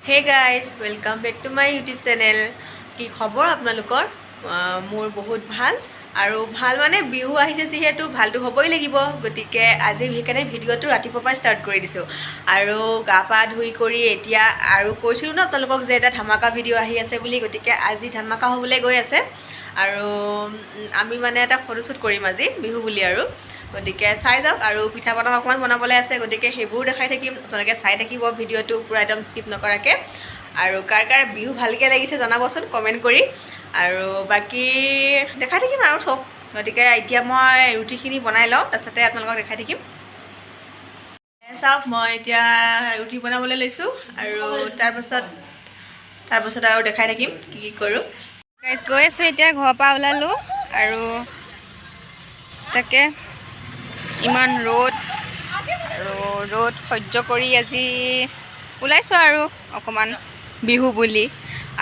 Hey guys, welcome back to my YouTube channel. কি খবৰ আপোনালোকৰ? মোৰ বহুত ভাল আৰু ভাল মানে বিহু আহিছে যিহেতু ভালটো হ'বই লাগিব। গতিকে আজি সেইকাৰণে ভিডিঅ'টো ৰাতিপুৱাৰ পৰা ষ্টাৰ্ট কৰি দিছোঁ আৰু গা পা ধুই কৰি এতিয়া আৰু কৈছিলোঁ ন আপোনালোকক যে এটা ধামাকা ভিডিঅ' আহি আছে বুলি। গতিকে আজি ধামাকা হ'বলৈ গৈ আছে আৰু আমি মানে এটা ফটোশ্বুট কৰিম আজি বিহু বুলি আৰু গতিকে চাই যাওক। আৰু পিঠা পনা অকণমান বনাবলৈ আছে, গতিকে সেইবোৰো দেখাই থাকিম। আপোনালোকে চাই থাকিব ভিডিঅ'টো পূৰা একদম স্কিপ নকৰাকৈ। আৰু কাৰ কাৰ বিহু ভালকৈ লাগিছে জনাবচোন কমেণ্ট কৰি। আৰু বাকী দেখাই থাকিম আৰু চব। গতিকে এতিয়া মই ৰুটিখিনি বনাই লওঁ, তাৰপিছতে আপোনালোকক দেখাই থাকিম। চাওক, মই এতিয়া ৰুটি বনাবলৈ লৈছোঁ আৰু তাৰপাছত আৰু দেখাই থাকিম কি কি কৰোঁ। গাইজ, গৈ আছোঁ এতিয়া, ঘৰৰ পৰা ওলালোঁ আৰু তাকে ইমান ৰ'দ আৰু ৰ'দ সহ্য কৰি আজি ওলাইছোঁ আৰু অকণমান বিহু বুলি।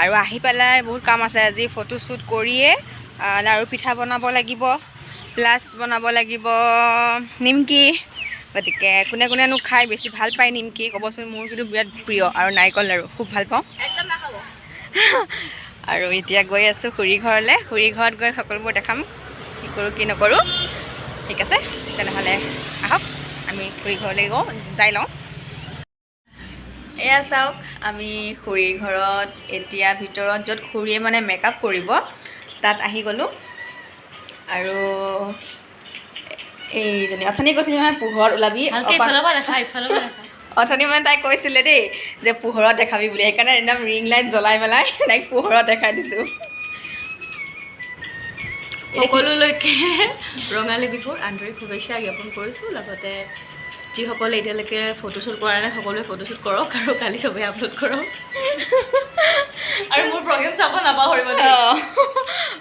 আৰু আহি পেলাই বহুত কাম আছে আজি। ফটোশ্বুট কৰিয়ে লাড়ু পিঠা বনাব লাগিব, প্লাছ বনাব লাগিব নিমকি। গতিকে কোনে কোনেনো খাই বেছি ভাল পায় নিমকি ক'বচোন। মোৰ কিন্তু বিৰাট প্ৰিয় আৰু নাৰিকল লাড়ু খুব ভাল পাওঁ। আৰু এতিয়া গৈ আছোঁ খুৰী ঘৰলৈ। খুৰী ঘৰত গৈ সকলোবোৰ দেখাম কি কৰোঁ কি নকৰোঁ। ঠিক আছে, তেনেহ'লে আহক, আমি খুৰী ঘৰলৈ যাই লওঁ। এয়া চাওক, আমি খুৰীৰ ঘৰত এতিয়া ভিতৰত য'ত খুৰীয়ে মানে মেকআপ কৰিব তাত আহি গ'লোঁ। আৰু এইজনী অথনি কৈছিলে নহয় পোহৰত ওলাবি। অথনি মানে তাই কৈছিলে দেই যে পোহৰত দেখাবি বুলি, সেইকাৰণে একদম ৰিং লাইট জ্বলাই পেলাই তাইক পোহৰত দেখাই দিছোঁ। সকলোলৈকে ৰঙালী বিহুৰ আন্তৰিক শুভেচ্ছা জ্ঞাপন কৰিছোঁ। লগতে যিসকলে এতিয়ালৈকে ফটোশ্বুট কৰা নাই, সকলোৱে ফটোশ্বুট কৰক আৰু কালি চবেই আপলোড কৰক আৰু মোৰ প্ৰগ্ৰেম চাব নাপাহৰিব দেই।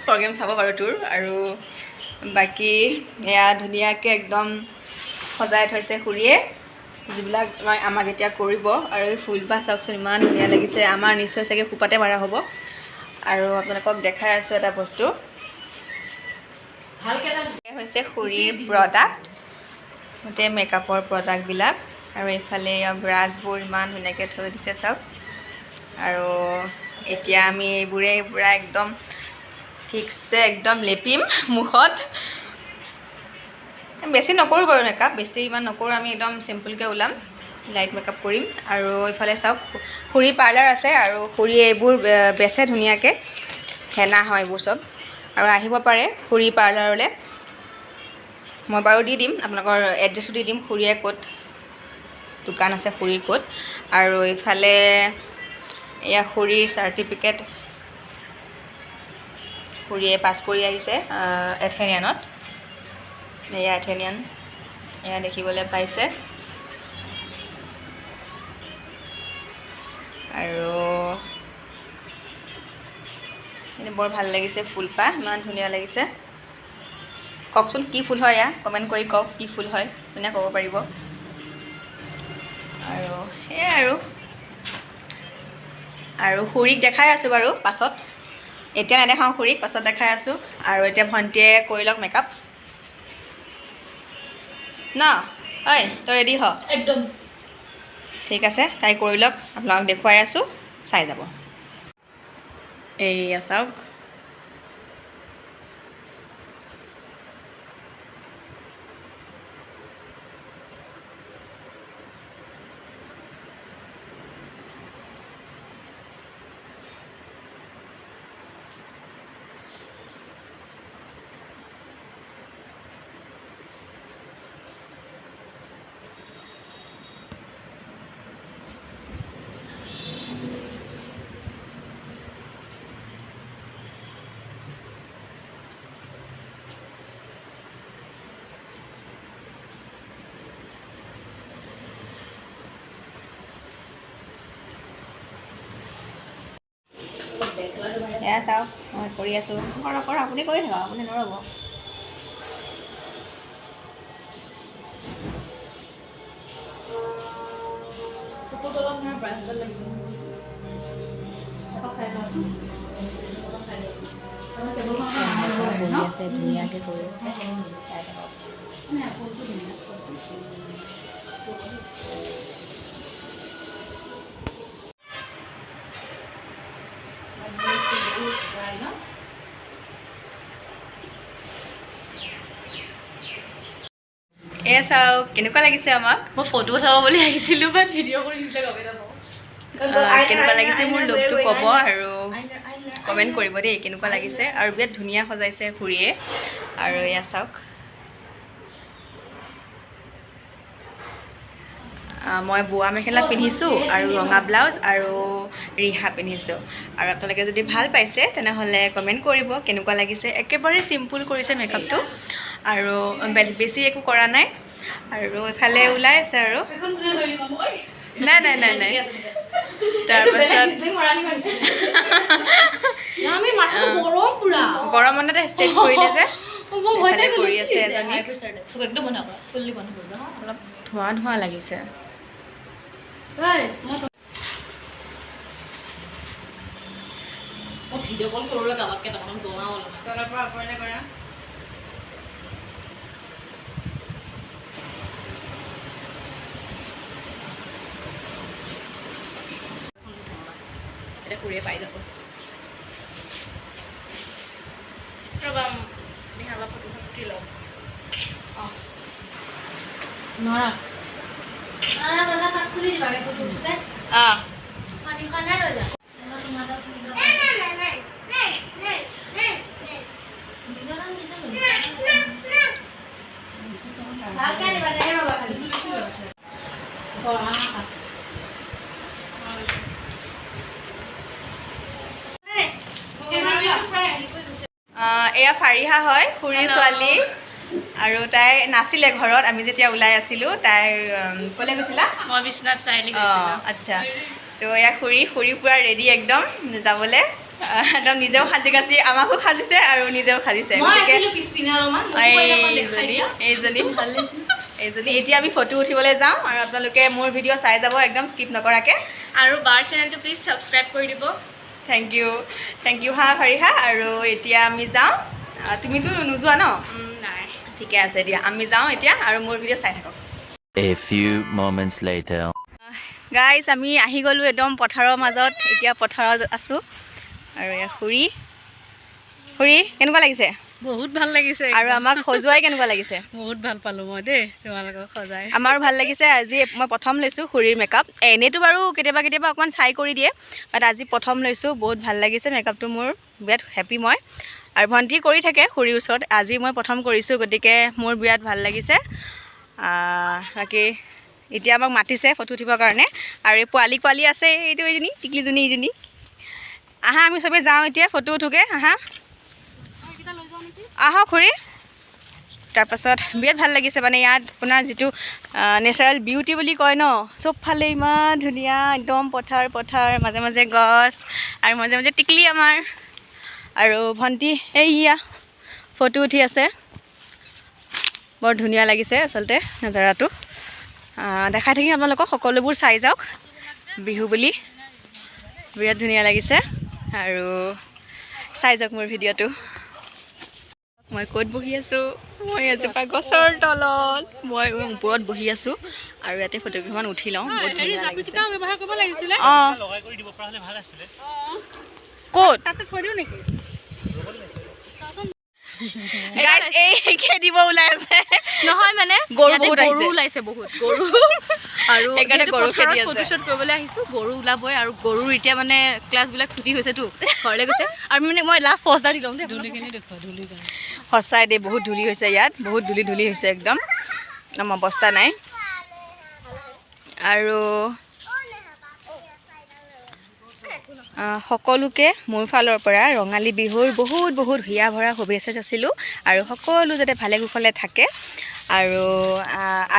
প্ৰগ্ৰেম চাব বাৰু তোৰ। আৰু বাকী এয়া ধুনীয়াকৈ একদম সজাই থৈছে খুৰীয়ে যিবিলাক আমাক এতিয়া কৰিব। আৰু এই ফুলপাহ চাওকচোন, ইমান ধুনীয়া লাগিছে। আমাৰ নিশ্চয় চাগে খোপাতে মাৰা হ'ব। আৰু আপোনালোকক দেখাই আছোঁ এটা বস্তু হৈছে খুৰীৰ প্ৰডাক্ট, গোটেই মেকআপৰ প্ৰডাক্টবিলাক। আৰু এইফালে ব্ৰাছবোৰ ইমান ধুনীয়াকৈ থৈ দিছে চাওক। আৰু এতিয়া আমি এইবোৰে পূৰা একদম ঠিকছে একদম লেপিম মুখত। বেছি নকৰোঁ বাৰু মেকআপ, বেছি ইমান নকৰোঁ। আমি একদম চিম্পুলকৈ ওলাম, লাইট মেকআপ কৰিম। আৰু এইফালে চাওক, খুৰী পাৰ্লাৰ আছে আৰু খুৰীয়ে এইবোৰ বেচে ধুনীয়াকৈ, হেনা হয় এইবোৰ চব। আৰু আহিব পাৰে খুৰী পাৰ্লাৰলৈ। মই বাৰু দি দিম আপোনালোকৰ এড্ৰেছো দি দিম, খুৰীয়ে ক'ত দোকান আছে, খুৰীৰ ক'ত। আৰু এইফালে এয়া খুৰীৰ চাৰ্টিফিকেট, খুৰীয়ে পাছ কৰি আহিছে এথেনিয়ানত। এয়া এথেনিয়ান, এয়া দেখিবলৈ পাইছে। আৰু বৰ ভাল লাগিছে ফুলপাহ, ইমান ধুনীয়া লাগিছে। কওকচোন কি ফুল হয় এয়া, কমেণ্ট কৰি কওক কি ফুল হয়, কোনে ক'ব পাৰিব। আৰু সেয়াই আৰু আৰু খুৰীক দেখাই আছোঁ বাৰু পাছত, এতিয়া নেদেখাওঁ খুৰীক, পাছত দেখাই আছোঁ। আৰু এতিয়া ভণ্টিয়ে কৰি লওক মেকআপ ন। ঐ, তই ৰেডি হ? একদম। ঠিক আছে, তাই কৰি লওক, আপোনালোকক দেখুৱাই আছোঁ, চাই যাব। এইয়া চাওক। এয়া চাওক, মই কৰি আছোঁ। কৰক কৰক, আপুনি কৰি থাকক, আপুনি নৰ'ব। চকুৰ তলত ধৰা ব্ৰাছডাল লাগিব। চাই লোৱাচোন, চাই লোৱাচোন। বহি আছে, ধুনীয়াকৈ কৰি আছে, চাই থাকক। এয়া চাওক কেনেকুৱা লাগিছে আমাক। মই ফটো উঠাব বুলি আহিছিলোঁ, বাট ভিডিঅ' কৰি দিলে গমেই নাপাওঁ। কেনেকুৱা লাগিছে মোৰ লুকটো ক'ব আৰু কমেণ্ট কৰিব দেই কেনেকুৱা লাগিছে। আৰু বিৰাট ধুনীয়া সজাইছে খুৰীয়ে। আৰু এয়া চাওক, মই বোৱা মেখেলা পিন্ধিছোঁ আৰু ৰঙা ব্লাউজ আৰু ৰিহা পিন্ধিছোঁ। আৰু আপোনালোকে যদি ভাল পাইছে তেনেহ'লে কমেণ্ট কৰিব কেনেকুৱা লাগিছে। একেবাৰে চিম্পুল কৰিছে মেকআপটো আৰু বেছি একো কৰা নাই। আৰু এইফালে ওলাই আছে আৰু নাই নাই নাই নাই। তাৰপাছত গৰম মানে ষ্টেট কৰিলে যে এইফালে কৰি আছে এজনী। অলপ ধোঁৱা ধোঁৱা লাগিছে। ভিডিঅ' কল কৰোঁ কাৰোবাক কেইটামানক জনাওঁ অলপমান। এতিয়া খুৰীয়ে পাই যাব। অঁ, নোৱাৰা। অঁ। এয়া ফাৰিহা হয়, খুৰীৰ ছোৱালী। আৰু তাই নাছিলে ঘৰত, আমি যেতিয়া ওলাই আছিলোঁ তাই ক'লৈ গৈছিলা? মই বিশ্বনাথ চাৰিআলি। অঁ, আচ্ছা। তো এয়া খুৰী, খুৰী পূৰা ৰেডি একদম যাবলৈ, একদম নিজেও সাজি কাচি আমাকো সাজিছে আৰু নিজেও সাজিছে। গতিকে এইজনী এইজনী এইজনী এতিয়া আমি ফটো উঠিবলৈ যাওঁ আৰু আপোনালোকে মোৰ ভিডিঅ' চাই যাব একদম স্কিপ নকৰাকৈ। আৰু বাৰ চেনেলটো প্লিজ ছাবস্ক্ৰাইব কৰি দিব। Thank U, thank U. হা ফাৰিহা, আৰু এতিয়া আমি যাওঁ। তুমিতো নোযোৱা ন? নাই। ঠিকে আছে দিয়া, আমি যাওঁ এতিয়া আৰু মোৰ ভিডিঅ' চাই থাকক। A few moments later. Guys, আমি আহি গ'লোঁ একদম পথাৰৰ মাজত। এতিয়া পথাৰত আছোঁ আৰু এয়া খুৰী। খুৰী, কেনেকুৱা লাগিছে? বহুত ভাল লাগিছে। আৰু আমাক সজোৱাই কেনেকুৱা লাগিছে? বহুত ভাল পালোঁ মই দেই তোমালোকক সজাই। আমাৰো ভাল লাগিছে। আজি মই প্ৰথম লৈছোঁ খুৰীৰ মেকআপ। এনেইতো বাৰু কেতিয়াবা কেতিয়াবা অকণমান চাই কৰি দিয়ে, বাট আজি প্ৰথম লৈছোঁ, বহুত ভাল লাগিছে মেকআপটো। মোৰ বিৰাট হেপী মই। আৰু ভণ্টি কৰি থাকে খুৰীৰ ওচৰত, আজি মই প্ৰথম কৰিছোঁ, গতিকে মোৰ বিৰাট ভাল লাগিছে। বাকী এতিয়া আমাক মাতিছে ফটো উঠিবৰ কাৰণে। আৰু এই পোৱালি পোৱালি আছে, এইটো এইজনী টিকলিজনী, এইজনী। আহা, আমি চবেই যাওঁ এতিয়া ফটো উঠোগৈ। আহা আহক খুৰী। তাৰপাছত বিৰাট ভাল লাগিছে, মানে ইয়াত আপোনাৰ যিটো নেচাৰেল বিউটি বুলি কয় ন, চবফালে ইমান ধুনীয়া, একদম পথাৰ পথাৰ, মাজে মাজে গছ আৰু মাজে মাজে টিকলি আমাৰ। আৰু ভণ্টি এইয়া ফটো উঠি আছে, বৰ ধুনীয়া লাগিছে আচলতে নজাৰাটো। দেখাই থাকিম আপোনালোকক, সকলোবোৰ চাই যাওক। বিহু বুলি বিৰাট ধুনীয়া লাগিছে আৰু চাই যাওক মোৰ ভিডিঅ'টো। মই ক'ত বহি আছোঁ? মই এজোপা গছৰ তলত, মই ওপৰত বহি আছোঁ আৰু ইয়াতে ফটো কেইখনমান উঠি লওঁ। বহুত ধুনীয়া লাগিছে। ব্যৱহাৰ কৰিব লাগিছিলে। অঁ, ক'ত তাতে থৈ দিওঁ নেকি? গাইজ, এই খেদিব ওলাই আছে। নহয় মানে গৰু ইয়াতে বহুত গৰু আহিছে। ওলাইছে, বহুত গৰু। আৰু সেইকাৰণে যিহেতু গৰু খেদি পথাৰত আছে। ফটোশ্বুট কৰিবলৈ আহিছোঁ, গৰু ওলাবই। আৰু গৰুৰ এতিয়া মানে ক্লাছবিলাক ছুটি হৈছেতো, ঘৰলৈ গৈছে। আৰু মানে মই লাষ্ট পজ এটা দি ল'ম দেই। সঁচাই দেই, বহুত ধূলি হৈছে ইয়াত, বহুত ধূলি ধূলি হৈছে একদম, একদম অৱস্থা নাই। আৰু সকলোকে মোৰ ফালৰ পৰা ৰঙালী বিহুৰ বহুত বহুত হিয়া ভৰা শুভেচ্ছা যাচিলোঁ আৰু সকলো যাতে ভালে কুশলে থাকে। আৰু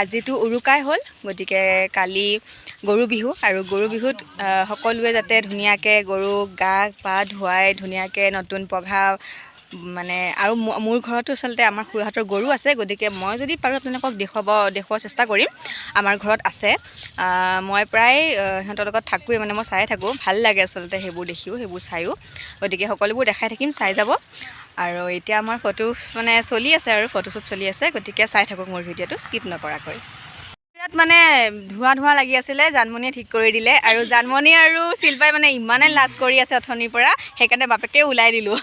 আজিতো উৰুকাই হ'ল, গতিকে কালি গৰু বিহু। আৰু গৰু বিহুত সকলোৱে যাতে ধুনীয়াকৈ গৰুক গা পা ধুৱাই ধুনীয়াকৈ নতুন পঘা মানে। আৰু মোৰ ঘৰতো আচলতে আমাৰ খুৰাহঁতৰ গৰু আছে, গতিকে মই যদি পাৰোঁ আপোনালোকক দেখুওৱাৰ চেষ্টা কৰিম। আমাৰ ঘৰত আছে, মই প্ৰায় সিহঁতৰ লগত থাকোঁৱেই, মানে মই চাই থাকোঁ, ভাল লাগে আচলতে সেইবোৰ দেখিও, সেইবোৰ চায়ো। গতিকে সকলোবোৰ দেখাই থাকিম, চাই যাব। আৰু এতিয়া আমাৰ ফটো মানে চলি আছে আৰু ফটোশ্বুট চলি আছে, গতিকে চাই থাকক মোৰ ভিডিঅ'টো স্কিপ নকৰাকৈ। বিৰাট মানে ধোঁৱা ধোঁৱা লাগি আছিলে, জানমণিয়ে ঠিক কৰি দিলে। আৰু জানমণি আৰু শিল্পাই মানে ইমানে লাজ কৰি আছে অথনিৰ পৰা, সেইকাৰণে বাপেকে ওলাই দিলোঁ।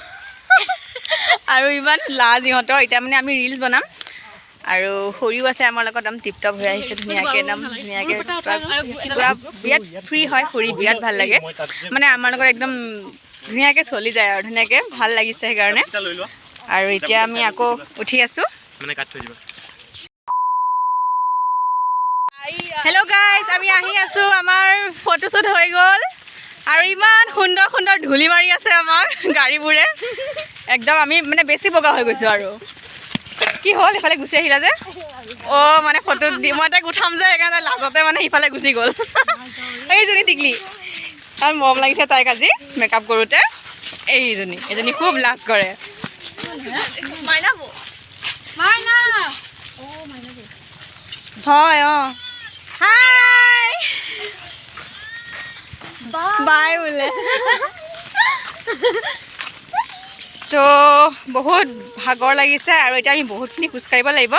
আৰু ইমান লাজ ইহঁতৰ। এতিয়া মানে আমি ৰিলচ বনাম। আৰু খুৰীও আছে আমাৰ লগত, একদম টিপ টপ হৈ আহিছে ধুনীয়াকৈ, একদম ধুনীয়াকৈ, পূৰা বিৰাট ফ্ৰী হয় খুৰী, বিৰাট ভাল লাগে। মানে আমাৰ লগত একদম ধুনীয়াকৈ চলি যায় আৰু ধুনীয়াকৈ ভাল লাগিছে সেইকাৰণে। আৰু এতিয়া আমি আকৌ উঠি আছোঁ। মানে কাট থৈ দিবা। হেল্ল' গাইজ, আমি আহি আছোঁ, আমাৰ ফটোশ্বুট হৈ গ'ল আৰু ইমান সুন্দৰ সুন্দৰ ধূলি মাৰি আছে আমাৰ গাড়ীবোৰে, একদম আমি মানে বেছি বগা হৈ গৈছোঁ। আৰু কি হ'ল, ইফালে গুচি আহিলা যে? অঁ, মানে ফটো দি মই তাইক উঠাম যে, সেইকাৰণে লাজতে মানে সিফালে গুচি গ'ল। এইজনী টিকলি, কাৰণ মৰম লাগিছে তাইক আজি মেকআপ কৰোঁতে। এইজনী, এজনী খুব লাজ কৰে। মাইনা। হয়, অঁ, হাই বাই বোলে। তো বহুত ভাগৰ লাগিছে আৰু এতিয়া আমি বহুতখিনি খোজকাঢ়িব লাগিব।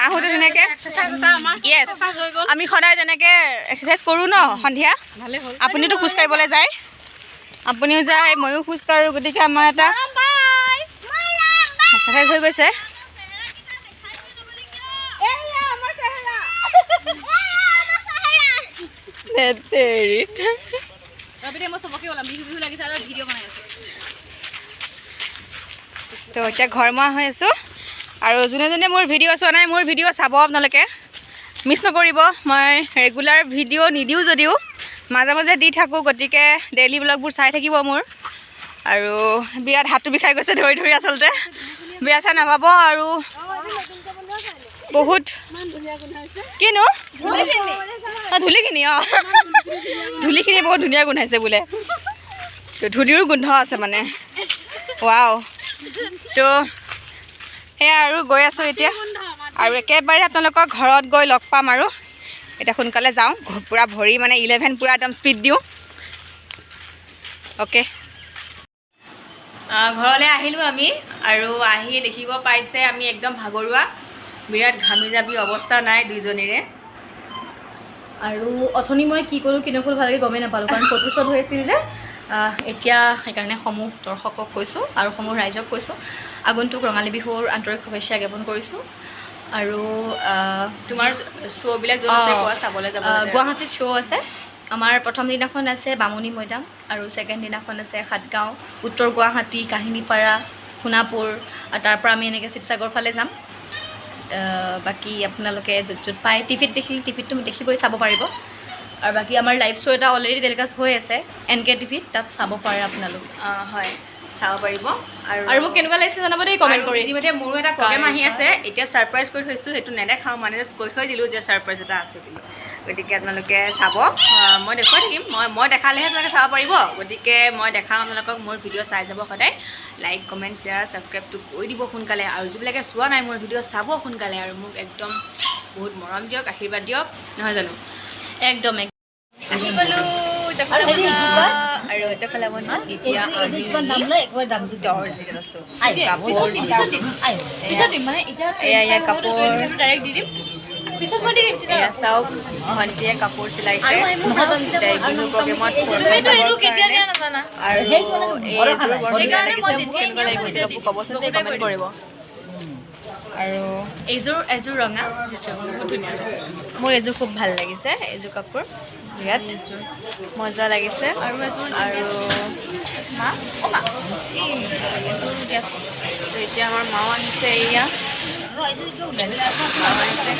আহোঁতে ধুনীয়াকৈ, য়েছ, আমি সদায় যেনেকৈ এক্সাৰচাইজ কৰোঁ ন সন্ধিয়া, আপুনিতো খোজকাঢ়িবলৈ যায়, আপুনিও যায়, ময়ো খোজকাঢ়োঁ, গতিকে আমাৰ এটা এক্সাৰচাইজ হৈ গৈছে। তো এতিয়া ঘৰমুৱা হৈ আছোঁ। আৰু যোনে যোনে মোৰ ভিডিঅ' চোৱা নাই, মোৰ ভিডিঅ' চাব আপোনালোকে, মিছ নকৰিব। মই ৰেগুলাৰ ভিডিঅ' নিদিওঁ যদিও মাজে মাজে দি থাকোঁ, গতিকে ডেইলি ব্লগবোৰ চাই থাকিব মোৰ। আৰু বিৰাট হাতটো বিষাই গৈছে ধৰি ধৰি, আচলতে বেয়া চেয়া নাপাব। আৰু বহুত কিনো ধূলিখিনি, অঁ, ধূলিখিনি বহুত ধুনীয়া গোন্ধাইছে বোলে, তো ধূলিৰো গোন্ধ আছে মানে, ৱাও। তো সেয়া আৰু গৈ আছোঁ এতিয়া, আৰু একেবাৰে আপোনালোকৰ ঘৰত গৈ লগ পাম। আৰু এতিয়া সোনকালে যাওঁ, পূৰা ভৰি মানে 11 পূৰা একদম স্পীড দিওঁ। অ'কে, ঘৰলৈ আহিলোঁ আমি, আৰু আহি দেখিব পাইছে আমি একদম ভাগৰুৱা, বিৰাট ঘামি যাবি অৱস্থা নাই দুইজনীৰে। আৰু অথনি মই কি ক'লোঁ কি নক'লোঁ ভালকৈ গমেই নাপালোঁ, কাৰণ ফটোশ্বুট হৈ আছিল যে। এতিয়া সেইকাৰণে সমূহ দৰ্শকক কৈছোঁ আৰু সমূহ ৰাইজক কৈছোঁ, আগন্তুক ৰঙালী বিহুৰ আন্তৰিক শুভেচ্ছা জ্ঞাপন কৰিছোঁ। আৰু তোমাৰ শ্ব'বিলাক য'ত আছে কোৱা, চাবলৈ যাব। গুৱাহাটীত শ্ব' আছে আমাৰ। প্ৰথম দিনাখন আছে বামুণী মৈদাম, আৰু ছেকেণ্ড দিনাখন আছে সাতগাঁও, উত্তৰ গুৱাহাটী, কাহিনীপাৰা, সোণাপুৰ, আৰু তাৰপৰা আমি এনেকৈ শিৱসাগৰ ফালে যাম। বাকী আপোনালোকে য'ত য'ত পায় টিভিত দেখিলে টিভিতটো দেখিবই, চাব পাৰিব। আৰু বাকী আমাৰ লাইভ শ্ব' এটা অলৰেডি টেলিকাষ্ট হৈ আছে এন কে টিভিত, তাত চাব পাৰে আপোনালোকে। হয়, চাব পাৰিব। আৰু মোক কেনেকুৱা লাগিছে জনাব দেই কমেণ্ট কৰি। ইতিমধ্যে মোৰো এটা প্ৰগ্ৰেম আহি আছে, এতিয়া ছাৰপ্ৰাইজ কৰি থৈছোঁ, সেইটো নেদেখাওঁ, মানে জাষ্ট কৈ থৈ দিলোঁ যে ছাৰপ্ৰাইজ এটা আছে বুলি। গতিকে আপোনালোকে চাব, মই দেখুৱাই থাকিম, মই দেখালেহে আপোনালোকে চাব পাৰিব। গতিকে মই দেখাম আপোনালোকক, মোৰ ভিডিঅ' চাই যাব সদায়, লাইক কমেণ্ট শ্বেয়াৰ ছাবস্ক্ৰাইবটো কৰি দিব সোনকালে। আৰু যিবিলাকে চোৱা নাই মোৰ ভিডিঅ' চাব সোনকালে, আৰু মোক একদম বহুত মৰম দিয়ক, আশীৰ্বাদ দিয়ক, নহয় জানো? একদম। আহি গ'লোঁ আৰু জখলাবন্ধাত। এতিয়া আমি দৰ্জিত আছোঁ। এয়া এয়া কাপোৰ এয়া চাওক, ভণ্টিয়ে কাপোৰ চিলাইছে বিহু প্ৰগ্ৰেমত। আৰু এইযোৰ বৰ ধুনীয়া লাগিছে, মোক কেনেকুৱা লাগিব এইযোৰ কাপোৰ ক'বচোন দেই, কমেণ্ট কৰিব। আৰু এইযোৰ ৰঙা, যিটো বহুত ধুনীয়া লাগিছে। মোৰ এইযোৰ খুব ভাল লাগিছে, এইযোৰ কাপোৰ বিৰাট মজা লাগিছে। আৰু এযোৰ আৰু মা, অ' মা, এই এযোৰ দিয়াচোন। তো এতিয়া আমাৰ মাও আহিছে, এয়া মাও আহিছে,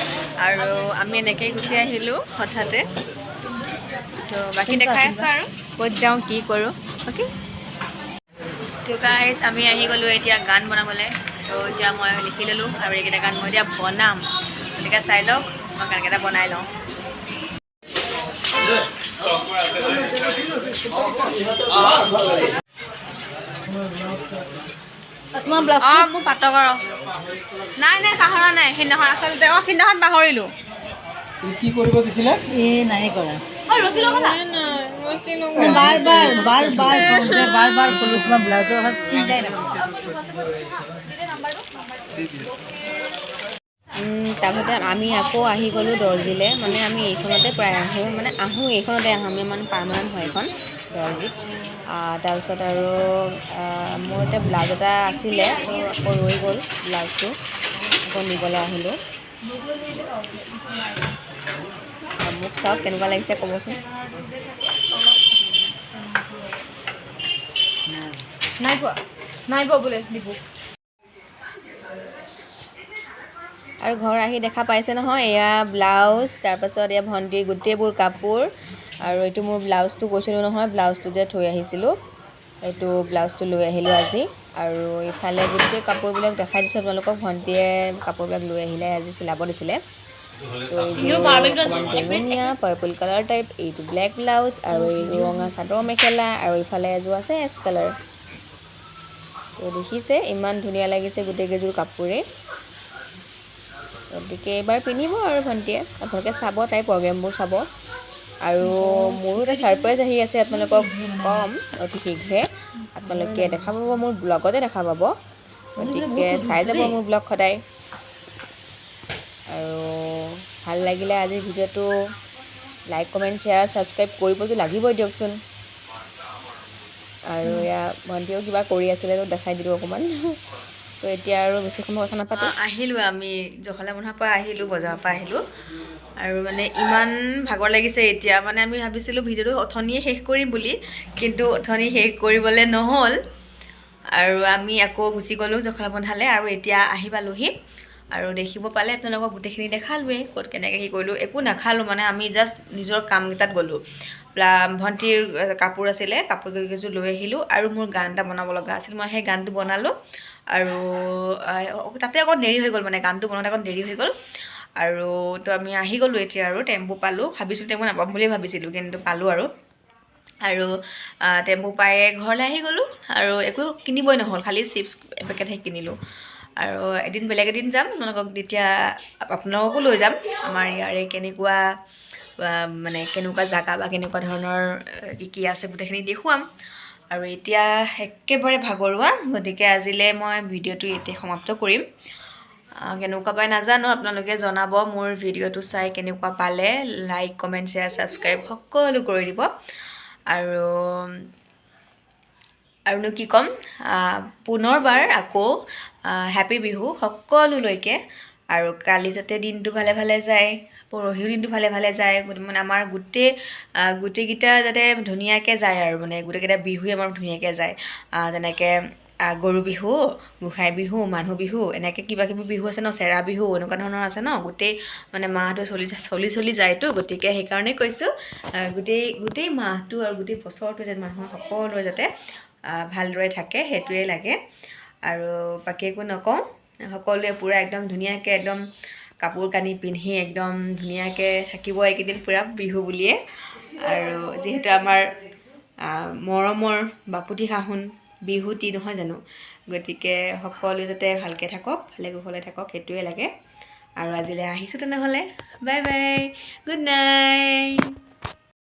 আৰু আমি এনেকেই গুচি আহিলোঁ হঠাতে। তো বাকী দেখাই আছোঁ আৰু ক'ত যাওঁ কি কৰোঁ। অ'কে, তো গাইজ আমি আহি গ'লোঁ এতিয়া গান বনাবলৈ। তো এতিয়া মই লিখি ল'লোঁ আৰু এইকেইটা গান মই এতিয়া বনাম, গতিকে চাই লওক, মই গানকেইটা বনাই লওঁ। অঁ, মোৰ পাতকৰ নাই নাই পাহৰা নাই, সেইদিনাখন আচলতে, অঁ, সেইদিনাখন পাহৰিলোঁ। কি কৰিব দিছিলে? এই নাই কৰা। বাৰ বাৰ বাৰ বাৰ কওঁ যে বাৰ বাৰ ক'লো, তোমাৰ ব্লাউজৰ কথা চিন্তাই নকৰো। তাৰপিছতে আমি আকৌ আহি গ'লোঁ দৰ্জিলে। মানে আমি এইখনতে প্ৰায় আহোঁ, মানে আহোঁ এইখনতে আহোঁ আমি, মানে পাৰ্মানেণ্ট হয় এইখন দৰ্জিত। তাৰপিছত আৰু মোৰ এতিয়া ব্লাউজ এটা আছিলে, তো আকৌ ৰৈ গ'ল ব্লাউজটো। অকণ দিবলৈ আহিলোঁ। মোক চাওক কেনেকুৱা লাগিছে ক'বচোন। নাই পোৱা, নাই পোৱা বোলে দিব। আৰু ঘৰ আহি দেখা পাইছে নহয়, এয়া ব্লাউজ, তাৰপাছত এয়া ভণ্টিৰ গোটেইবোৰ কাপোৰ। আৰু এইটো মোৰ ব্লাউজটো কৈছিলোঁ নহয়, ব্লাউজটো যে থৈ আহিছিলোঁ, এইটো ব্লাউজটো লৈ আহিলোঁ আজি। আৰু ইফালে গোটেই কাপোৰবিলাক দেখাই দিছোঁ আপোনালোকক। ভণ্টিয়ে কাপোৰবিলাক লৈ আহিলে, আজি চিলাব দিছিলে। তো এইযোৰ অকণমান বেঙুনীয়া পাৰ্পল কালাৰ টাইপ, এইটো ব্লেক ব্লাউজ, আৰু এই ৰঙা চাদৰ মেখেলা, আৰু ইফালে এযোৰ আছে এছ কালাৰ। তো দেখিছে ইমান ধুনীয়া লাগিছে গোটেইকেইযোৰ কাপোৰে। গতিকে এইবাৰ পিন্ধিব আৰু ভণ্টিয়ে, আপোনালোকে চাব তাইৰ প্ৰগ্ৰেমবোৰ চাব। আৰু মোৰো এটা ছাৰপ্ৰাইজ আহি আছে, আপোনালোকক ক'ম অতি শীঘ্ৰে। আপোনালোকে দেখা পাব, মোৰ ব্লগতে দেখা পাব। গতিকে চাই যাব মোৰ ব্লগ সদায়। আৰু ভাল লাগিলে আজিৰ ভিডিঅ'টো লাইক, কমেণ্ট, শ্বেয়াৰ, ছাবস্ক্ৰাইব কৰিবতো লাগিবই দিয়কচোন। আৰু এয়া ভণ্টিয়েও কিবা কৰি আছিলে, তো দেখাই দিলোঁ অকণমান। তো এতিয়া আৰু বেছি সময় কথা নাপাতোঁ। আহিলোঁ আমি জখলাবন্ধাৰ পৰা আহিলোঁ, বজাৰৰ পৰা আহিলোঁ। আৰু মানে ইমান ভাগৰ লাগিছে এতিয়া। মানে আমি ভাবিছিলোঁ ভিডিঅ'টো অথনিয়ে শেষ কৰিম বুলি, কিন্তু অথনি শেষ কৰিবলৈ নহ'ল। আৰু আমি আকৌ গুচি গ'লোঁ জখলাবন্ধালৈ, আৰু এতিয়া আহি পালোহি। আৰু দেখিব পালে আপোনালোকক গোটেইখিনি দেখালোৱেই, ক'ত কেনেকৈ কি কৰিলোঁ। একো নাখালোঁ, মানে আমি জাষ্ট নিজৰ কামকেইটাত গ'লোঁ। ভণ্টিৰ কাপোৰ আছিলে, কাপোৰ কেইযোৰ লৈ আহিলোঁ। আৰু মোৰ গান এটা বনাব লগা আছিল, মই সেই গানটো বনালোঁ। আৰু তাতে অকণ দেৰি হৈ গ'ল, মানে গানটো বনাওঁতে অকণ দেৰি হৈ গ'ল। আৰু তো আমি আহি গ'লোঁ এতিয়া। আৰু টেম্পু পালোঁ, ভাবিছিলোঁ টেম্পু নাপাম বুলিয়ে ভাবিছিলোঁ, কিন্তু পালোঁ। আৰু আৰু টেম্পু পায়ে ঘৰলৈ আহি গ'লোঁ। আৰু একো কিনিবই নহ'ল, খালি চিপছ এপেকেটহে কিনিলোঁ। আৰু এদিন বেলেগ এদিন যাম আপোনালোকক, তেতিয়া আপোনালোককো লৈ যাম। আমাৰ ইয়াৰে কেনেকুৱা মানে কেনেকুৱা জেগা বা কেনেকুৱা ধৰণৰ কি কি আছে গোটেইখিনি দেখুৱাম। আৰু এতিয়া একেবাৰে ভাগৰুৱা, গতিকে আজিলৈ মই ভিডিঅ'টো এতিয়া সমাপ্ত কৰিম। কেনেকুৱা পায় নাজানো, আপোনালোকে জনাব মোৰ ভিডিঅ'টো চাই কেনেকুৱা পালে। লাইক, কমেণ্ট, শ্বেয়াৰ, ছাবস্ক্ৰাইব সকলো কৰি দিব। আৰু আৰুনো কি ক'ম, পুনৰবাৰ আকৌ হেপী বিহু সকলোলৈকে। আৰু কালি যাতে দিনটো ভালে ভালে যায়, পৰহিও দিনটো ভালে ভালে যায়, মানে আমাৰ গোটেইকেইটা যাতে ধুনীয়াকৈ যায়। আৰু মানে গোটেইকেইটা বিহুৱে আমাৰ ধুনীয়াকৈ যায়। যেনেকৈ গৰু বিহু, গোসাঁই বিহু, মানুহ বিহু, এনেকৈ কিবা কিবি বিহু আছে ন, চেৰা বিহু, এনেকুৱা ধৰণৰ আছে ন। গোটেই মানে মাহটো চলি চলি চলি যায়তো, গতিকে সেইকাৰণেই কৈছোঁ গোটেই গোটেই মাহটো আৰু গোটেই বছৰটো যেন মানুহৰ সকলোৱে যাতে ভালদৰে থাকে, সেইটোৱেই লাগে। আৰু বাকী একো নকওঁ। সকলোৱে পূৰা একদম ধুনীয়াকৈ একদম কাপোৰ কানি পিন্ধি একদম ধুনীয়াকৈ থাকিব এইকেইদিন পূৰা বিহু বুলিয়ে। আৰু যিহেতু আমাৰ মৰমৰ বাপুতি সাহোন বিহুটি নহয় জানো, গতিকে সকলোৱে যাতে ভালকৈ থাকক, ভালে কুশলে থাকক, সেইটোৱে লাগে। আৰু আজিলৈ আহিছোঁ তেনেহ'লে, বাই বাই, গুড নাইট।